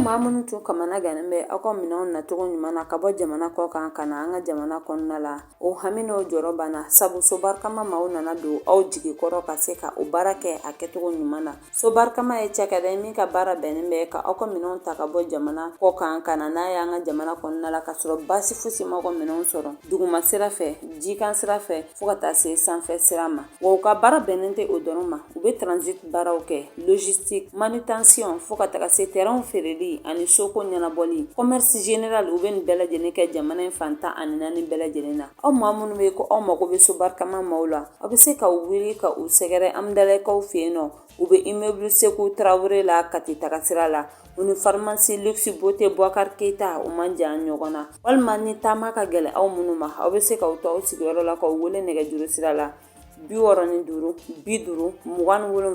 maa minnu tun kamana gannen bɛ aw ka minɛnw nacogo ɲuman na ka bɔ jamana kɔ kan ka na an ka jamana kɔnɔna la, o hami n'o jɔrɔ banna, sabu Sobarikama maaw nana don aw jigi kɔrɔ ka se ka o baara kɛ a kɛcogo ɲuman na. Sobarikama ye cakɛda ye min ka baara bɛnnen bɛ ka aw ka minɛnw ta ka bɔ jamana kɔ kan ka na n'a ye an ka jamana kɔnɔna la, ka sɔrɔ baasi fosi m'aw ka minɛnw sɔrɔ duguma sira fɛ, jikan sira fɛ, fo ka taa se sanfɛ sira ma. Wa u ka baara bɛnnen tɛ o dɔrɔn ma, u bɛ transit baaraw kɛ, logistique, manutention, fo ka taga se terrainw feereli ani soko ɲɛnabɔli, commerce général. U bɛ nin bɛɛ lajɛlen kɛ jamana in fan 14 bɛɛ lajɛlen na. Aw maa minnu bɛ ko aw mago bɛ Sobarikama maaw la, aw bɛ se ka wuli ka u sɛgɛrɛ Amudalayi-kaw fɛ yen nɔ. U bɛ immeuble Seku Tarawele la Kati taga sira la. U ni pharmacie Luxe Beauté Boubacar Keita, u man jan ɲɔgɔn na. Walima ni taama ka gɛlɛn aw minnu ma, aw bɛ se k'aw to aw sigiyɔrɔ la k'aw wele nɛgɛjuru sira la 65 50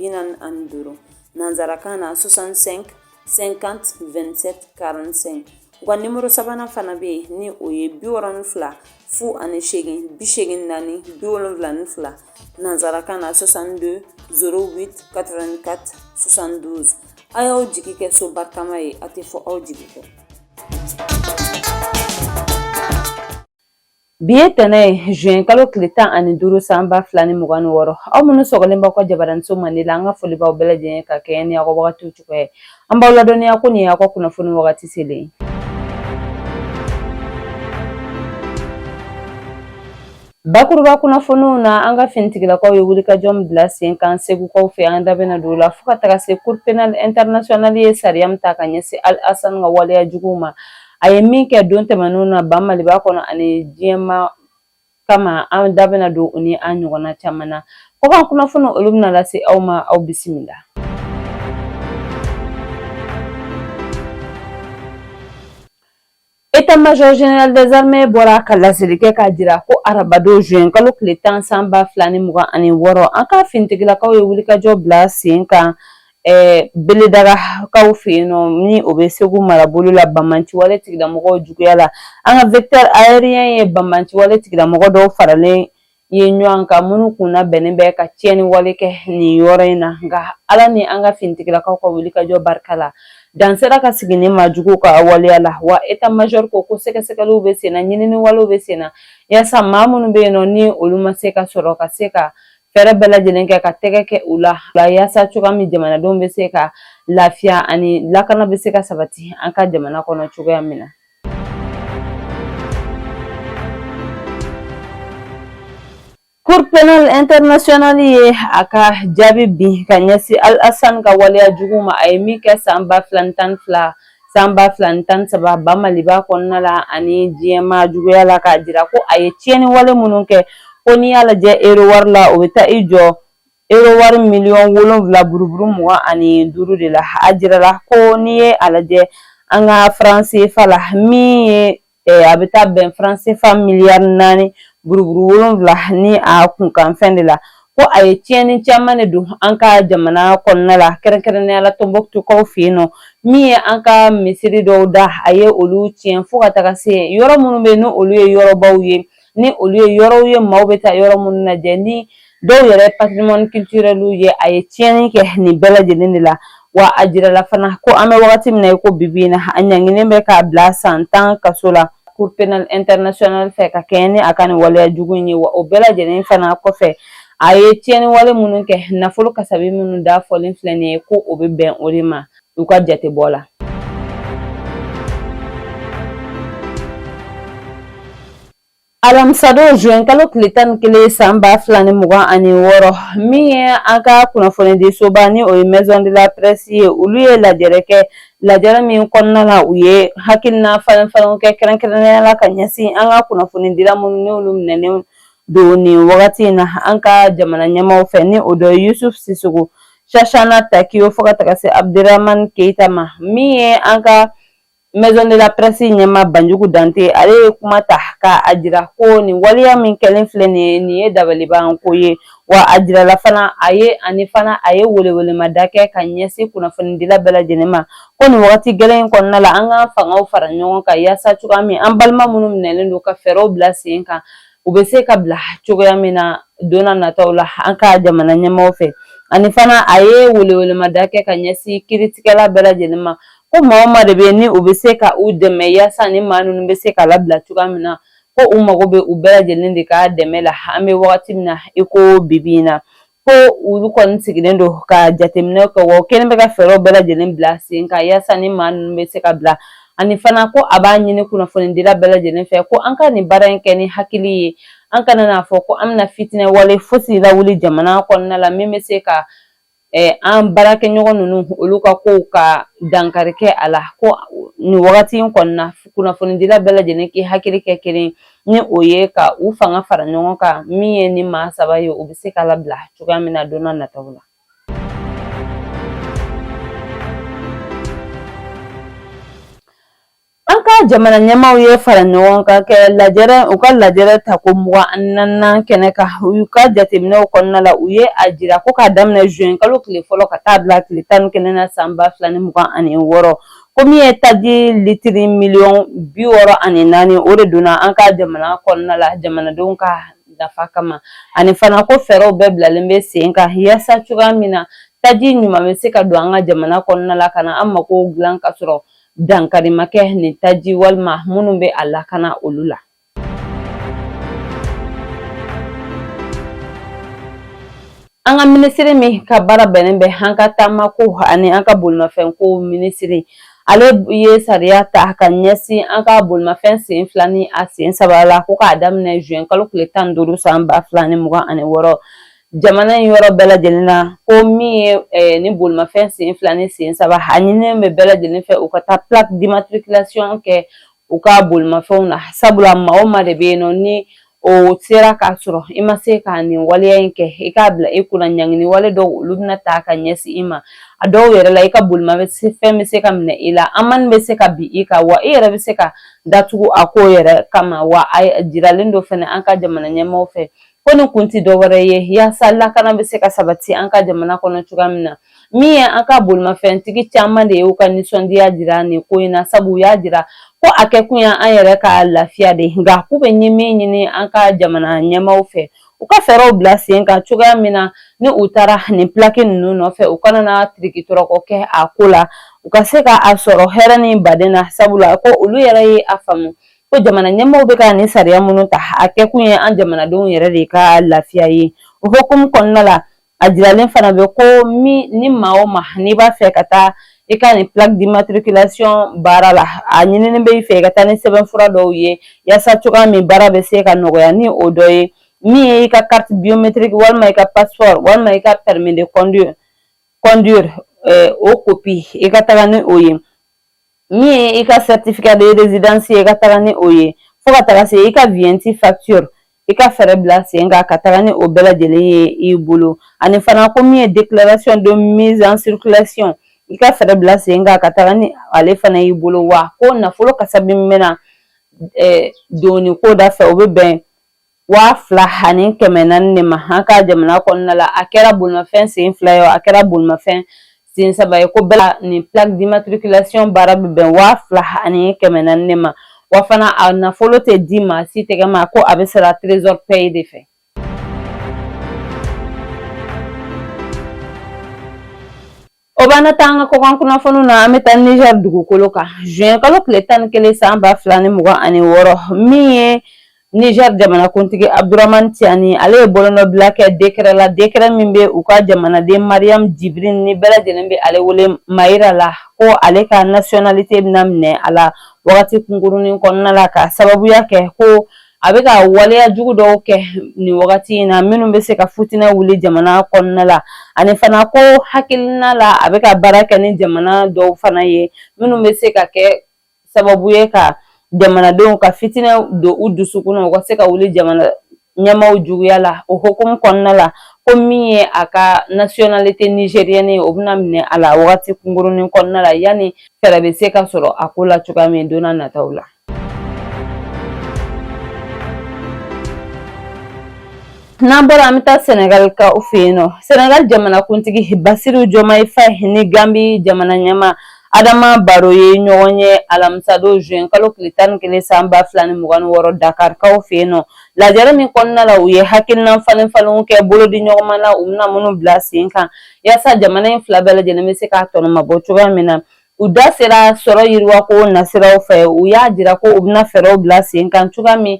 27 45, nansarakan na 65 50 27 45. U ka nimoro sabanan fana bɛ yen, ni o ye 62 08 84 72, nansarakan na 62 08 84 72. A y'aw jigi kɛ Sobarikama ye, a tɛ fɔ aw jigi kɔ. Bi ye tɛnɛ ye, juin kalo tile 15 san 2026. Aw minnu sɔgɔlen b'aw ka jabaraniso mandi la, an ka foli b'aw bɛɛ lajɛlen ka kɛɲɛ ni aw ka wagatiw cogoya ye. An b'aw ladɔnniya ko nin y'aw ka kunnafoni wagati selen ye. Bakuruba kunnafoniw na, an ka finitigilakaw ye wulikajɔ min bila sen kan Segukaw fɛ, an da bɛna don o la, fo ka taga se Cour pénale internationale ye sariya min ta ka ɲɛsin Al Hassan ka waleya juguw ma, a ye min kɛ don tɛmɛnenw na ba Maliba kɔnɔ ani diɲɛma kama. An da bɛna don o ni an ɲɔgɔnna caman na. Kɔkan kunnafoni, olu bɛna lase aw ma. Aw bisimila. État-major général des armées bɔra ka laseli kɛ k'a jira ko arabadon juin kalo tile 10 san 2026, an ka finitigilakaw ye wulikajɔ bila sen kan Beledagakaw fɛ yen nɔ, ni o bɛ Segu marabolo la, banbaanciwale tigilamɔgɔw juguya la. An ka vecteur aérien ye banbaanciwale tigilamɔgɔ dɔw faralen ye ɲɔgɔn kan, minnu kunna bɛnnen bɛ ka tiɲɛni wale kɛ nin yɔrɔ in na. Nka Ala ni an ka finitigilakaw ka wulikajɔ barika la, dan sera ka sigi ni maa juguw ka waleya la. Wa état major ko ko sɛgɛsɛgɛliw bɛ senna, ɲinini walew bɛ senna, yaasa maa minnu bɛ yen nɔ, ni olu ma se ka sɔrɔ, ka se ka fɛɛrɛ bɛɛ lajɛlen kɛ ka tɛgɛ kɛ u la, yaasa cogoya min jamanadenw bɛ se ka lafiya ani lakana bɛ se ka sabati an ka jamana kɔnɔ cogoya min na. Cour pénale internationale ye a ka jaabi bin ka ɲɛsin Al Hassan ka waleya jugu ma, a ye min kɛ san 2012, san 2013 ba Maliba kɔnɔna la ani diɲɛma juguya la, k'a jira ko a ye tiɲɛni wale minnu kɛ, ko n'i y'a lajɛ euro wari la, o bɛ taa i jɔ euro wari miliyɔn 7 buruburu 25 de la. A jirala ko n'i ye a lajɛ an ka franc CFA la, min ye a bɛ taa bɛn franc CFA miliyari 4 buruburu 7 ni a kunkanfɛn de la, ko a ye tiɲɛni caman de don an ka jamana kɔnɔna la, kɛrɛnkɛrɛnnenya la Tɔnbɔkutukaw fɛ yen nɔ. Min ye an ka misiri dɔw da, a ye olu tiɲɛ, fo ka taga se yɔrɔ minnu bɛ yen, ni olu ye yɔrɔbaw ye, ni olu ye yɔrɔw ye maaw bɛ taa yɔrɔ minnu lajɛ, ni dɔw yɛrɛ patrimoine culturel ye, a ye tiɲɛni kɛ nin bɛɛ lajɛlen de la. Wa a jirala fana ko an bɛ wagati min na i ko bibi in na, a ɲanginen bɛ k'a bila san 10 kaso la Cour pénale internationale fɛ, ka kɛɲɛ ni a ka nin waleya jugu in ye. Wa o bɛɛ lajɛlen fana kɔfɛ, a ye tiɲɛni wale minnu kɛ, nafolo kasabi minnu da fɔlen filɛ nin ye, ko o bɛ bɛn o de ma u ka jatebɔ la. Alamisadon juin kalo tile 11 san 2026, min ye an ka kunnafonidisoba, ni o ye Maison de la Presse ye, olu ye lajɛrɛ kɛ, lajɛrɛ min kɔnɔna la u ye hakilina falen falenw kɛ, kɛrɛnkɛrɛnnenya la ka ɲɛsin an ka kunnafonidila minnu n'olu minɛnen don nin wagati in na an ka jamana ɲɛmaaw fɛ, ni o dɔ ye Yusuf Sisoko, Chachana Takiyo, fo ka taga se Abdurahman Keita ma. Min ye an ka Maison de la Presse ɲɛmaa Banjugu Dante, ale ye kuma ta ka a jira ko nin waleya min kɛlen filɛ nin ye, nin ye dabaliban ko ye. Wa a jirala fana a ye, ani fana a ye welewelemada kɛ ka ɲɛsin kunnafonidila bɛɛ lajɛlen ma, ko nin wagati gɛlɛn in kɔnɔna la, an ka fangaw fara ɲɔgɔn kan, yaasa cogoya min an balima minnu minɛlen don, ka fɛɛrɛw bila sen kan, u bɛ se ka bila cogoya min na don na nataw la an ka jamana ɲɛmaaw fɛ. Ani fana a ye welewelemada kɛ ka ɲɛsin kiiritigɛla bɛɛ lajɛlen ma. Ko maa o maa de bɛ yen ni u bɛ se ka u dɛmɛ yaasa ni maa ninnu bɛ se ka labila cogoya min na, ko u mago bɛ u bɛɛ lajɛlen de ka dɛmɛ la an bɛ wagati min na i ko bibi in na. Ko olu kɔni sigilen don ka jateminɛ kɛ, wa u kɛlen bɛ ka fɛɛrɛw bɛɛ lajɛlen bila sen kan yaasa ni maa ninnu bɛ se ka bila. Ani fana ko a b'a ɲini kunnafonidila bɛɛ lajɛlen fɛ ko an ka nin baara in kɛ ni hakili ye, an kana n'a fɔ ko an bɛna fitinɛ wale fosi lawuli jamana kɔnɔna la min bɛ se ka an baarakɛɲɔgɔn ninnu olu ka kow ka dankari kɛ a la. Ko nin wagati in kɔnɔna, kunnafonidila bɛɛ lajɛlen k'i hakili kɛ kelen ni o ye ka u fanga fara ɲɔgɔn kan, min ye ni maa saba ye, u bɛ se ka labila cogoya min na don n'a nataw la. An ka jamana ɲɛmaaw ye fara ɲɔgɔn kan kɛ lajɛrɛ, u ka lajɛrɛ tako 24nan kɛnɛ kan. U ka jateminɛw kɔnɔna la, u ye a jira ko k'a daminɛ juin kalo tile fɔlɔ ka taa bila tile 11 na san 2026, ko min ye taji litiri miliyɔn 64, o de donna an ka jamana kɔnɔna la jamanadenw ka nafa kama. Ani fana ko fɛɛrɛw bɛɛ bilalen bɛ sen kan yaasa cogoya min na taji ɲuman bɛ se ka don an ka jamana kɔnɔna la ka na an makow dilan ka sɔrɔ dankari ma kɛ nin taji walima minnu bɛ a lakana olu la. An ka minisiri min ka baara bɛnnen bɛ an ka taamako ani an ka bolimafɛnko minisiri, ale ye sariya ta ka ɲɛsin an ka bolimafɛn sen fila ni a sen saba la, ko k'a daminɛ juin kalo tile 15 san 2026, jamana in yɔrɔ bɛɛ lajɛlen na, ko min ye ni bolimafɛn sen fila ni sen saba, a ɲininen bɛ bɛɛ lajɛlen fɛ u ka taa plaque d'immatriculation kɛ u ka bolimafɛnw na, sabula maa o maa de bɛ yen nɔ ni o sera k'a sɔrɔ i ma se ka nin waleya in kɛ, i k'a bila i kunna ɲangini wale dɔw olu bɛna ta ka ɲɛsin i ma. A dɔw yɛrɛ la, i ka bolimafɛn bɛ se ka minɛ i la, amende bɛ se ka bin i kan, wa i yɛrɛ bɛ se ka datugu a ko yɛrɛ kama. Wa a jiralen don fɛnɛ an ka jamana ɲɛmaaw fɛ ko nin kun tɛ dɔwɛrɛ ye yaasa lakana bɛ se ka sabati an ka jamana kɔnɔ cogoya min na. Min ye an ka bolimafɛntigi caman de ye u ka nisɔndiya jira nin ko in na, sabu u y'a jira ko a kɛkun ye an yɛrɛ ka lafiya de, nka k'u bɛ min ɲini an ka jamana ɲɛmaaw fɛ, u ka fɛɛrɛw bila sen kan cogoya min na ni u taara nin pilaki ninnu nɔfɛ, u kana na tiriki tɔrɔkɔ kɛ a ko la, u ka se ka a sɔrɔ hɛrɛ ni baden na, sabula ko olu yɛrɛ ye a faamu ko jamana ɲɛmaaw bɛ ka nin sariya minnu ta, a kɛkun ye an jamanadenw yɛrɛ de ka lafiya ye. O hukumu kɔnɔna la, a jiralen fana bɛ ko min ni maa o maa n'i b'a fɛ ka taa i ka nin plaque d'immatriculation baara la, a ɲininen bɛ i fɛ i ka taa ni sɛbɛnfura dɔw ye yaasa cogoya min baara bɛ se ka nɔgɔya, ni o dɔ ye min ye i ka carte biométrique walima i ka passeport walima i ka permis de conduire o copie, i ka taga ni o ye, min ye i ka certificat de résidence ye, i ka taga ni o ye, fo ka taga se i ka vignette facture, i ka fɛɛrɛ bila sen kan ka taga ni o bɛɛ lajɛlen ye i bolo. Ani fana ko min ye déclaration de mise en circulation, i ka fɛɛrɛ bila sen kan ka taga ni ale fana y'i bolo. Wa ko nafolo kasabi min bɛna don nin ko da fɛ, o bɛ bɛn 2400 de ma an ka jamana kɔnɔna la. A kɛra bolimafɛn sen fila ye, a kɛra bolimafɛn sen saba ye, ko bɛɛ nin plaque d'immatriculation baara bɛ bɛn 2400 de ma. Wa fana a nafolo tɛ di maa si tɛgɛ ma, ko a bɛ sara trésor paye de fɛ. O b'an na taa an ka kɔkan kunnafoniw na. An bɛ taa Niger dugukolo kan juin kalo tile 11 san 2026. Min ye Niger jamanakuntigi Abdourahamane Tiani, ale ye bolonɔbila kɛ décret la, décret min bɛ u ka jamanaden Mariam Djibril, ni bɛɛ lajɛlen bɛ ale wele Mayira la, ko ale ka nationalité bɛna minɛ a la wagati kunkurunin kɔnɔna la, ka sababuya kɛ ko a bɛ ka waleya jugu dɔw kɛ nin wagati in na minnu bɛ se ka futinɛ wuli jamana kɔnɔna la. Ani fana ko hakilina la, a bɛ ka baara kɛ ni jamana dɔw fana ye minnu bɛ se ka kɛ sababu ye ka jamanadenw ka fitinɛ don u dusukun na, u ka se ka wuli jamana ɲɛmaaw juguya la. O hukumu kɔnɔna la, ko min ye a ka nationalité nigérienne ye, o bɛna minɛ a la wagati kunkurunin kɔnɔna la, yanni fɛɛrɛ bɛ se ka sɔrɔ a ko la cogoya min don n'a nataw la. N'an bɔra, an bɛ taa Senegal ka fɛ yen nɔ. Senegal jamanakuntigi Basiru Diomaye Faye ni Gambi jamana ɲɛmaa Adama Barrow ye ɲɔgɔn ye alamisadon juin kalo tile 11 san 2026 Dakar kaw fɛ yen nɔ. Lajɛrɛ min kɔnɔna la, u ye hakilina falen falenw kɛ bolodi ɲɔgɔnma la, u bɛna minnu bila sen kan yaasa jamana in fila bɛɛ lajɛlen bɛ se k'a tɔnɔmabɔ cogoya min na. U da sera sɔrɔ yiriwako nasiraw fɛ. U y'a jira ko u bɛna fɛɛrɛw bila sen kan cogoya min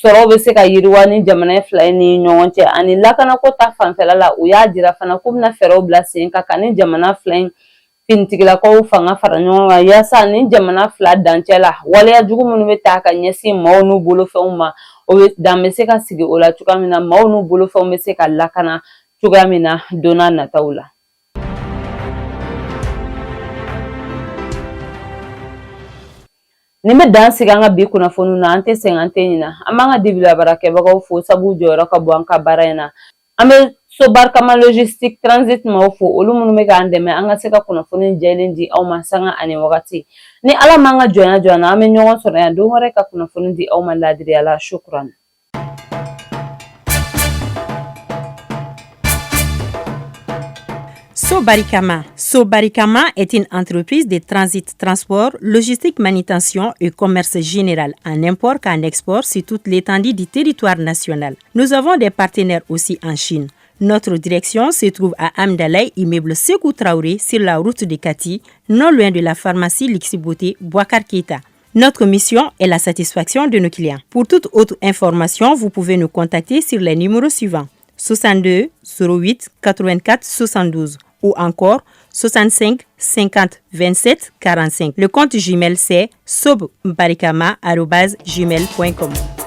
sɔrɔw bɛ se ka yiriwa ni jamana fila in ni ɲɔgɔn cɛ. Ani lakanako ta fanfɛla la, u y'a jira fana k'u bɛna fɛɛrɛw bila sen kan ka ni jamana fila in finitigilakaw fanga fara ɲɔgɔn kan, yaasa ni jamana fila dancɛ la, waleya jugu minnu bɛ taa ka ɲɛsin maaw n'u bolofɛnw ma, o bɛ dan bɛ se ka sigi o la cogoya min na, maaw n'u bolofɛnw bɛ se ka lakana cogoya min na don n'a nataw la. Nin bɛ dan sigi an ka bi kunnafoniw na. An tɛ sɛgɛn, an tɛ ɲina. An b'an ka dibila baarakɛbagaw fo, sabu jɔyɔrɔ ka bon an ka baara in na. An bɛ So Barikama Logistique Transit maaw fo, olu minnu bɛ k'an dɛmɛ an ka se ka kunnafoni jɛlen di aw ma sanga ani wagati. Ni Ala m'an ka jɔnya jɔ an na, an bɛ ɲɔgɔn sɔrɔ yan don wɛrɛ ka kunnafoni di aw ma laadiriya la. Shukran. So Barikama. So Barikama est une entreprise de transit, transport, logistique, manutention et commerce général en import qu'en export sur toute l'étendue du territoire national. Nous avons des partenaires aussi en Chine. Notre direction se trouve à Hamdallaye, immeuble Sekou Traoré, sur la route de Kati, non loin de la pharmacie Lixiboté Boikar Keita. Notre mission est la satisfaction de nos clients. Pour toute autre information, vous pouvez nous contacter sur les numéros suivants: 62 08 84 72 ou encore 65 50 27 45. Le compte Gmail, c'est sobbarikama.gmail.com.